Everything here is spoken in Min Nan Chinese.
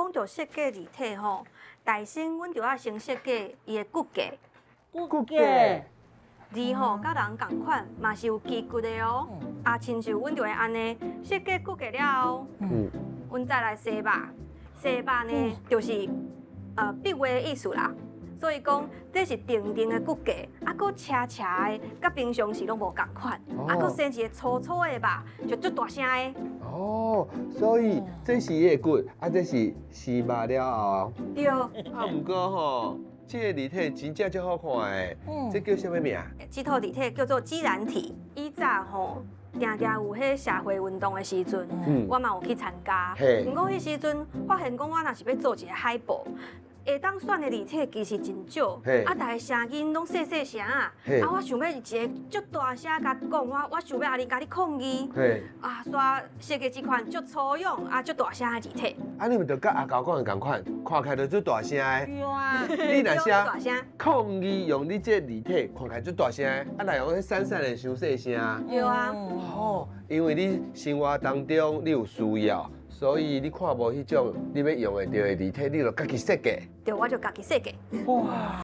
講著設計字體吼，大先阮就愛先設計伊的骨架。骨架。字吼，佮人仝款，嘛是有旗骨的哦。啊，親像阮就會按呢設計骨架了後，阮再來生肉，生肉呢就是筆畫的意思啦。所以講，這是定定的骨架，啊，閣斜斜的，佮平常時攏無仝款，啊，閣生一個粗粗的肉，就足大聲的。哦，所以這是伊的骨，啊，這是生肉了後。對。啊，毋過吼，這個字體真正足好看的，這叫啥物名？這套字體叫做自然體。以早吼，定定有彼社會運動的時陣，我嘛有去參加。毋過彼時陣發現講，我若是欲做一个海報，會當選的字體其實真少，啊，逐个聲音攏細細聲啊，啊，我想欲一个足大聲共講，我想欲按呢共你抗議，啊，煞設計這款足粗勇啊，足大聲的字體。啊，你毋著佮阿猴講的仝款，看起來就足大聲的。對啊。你若寫大聲抗議用你這个字體看起來足大聲，啊，若用彼散散的傷細聲。對啊。哦，因為你生活當中你有需要，所以你看無彼種你欲用會著的字體，你就家己設計。對，我就家己設計。哇！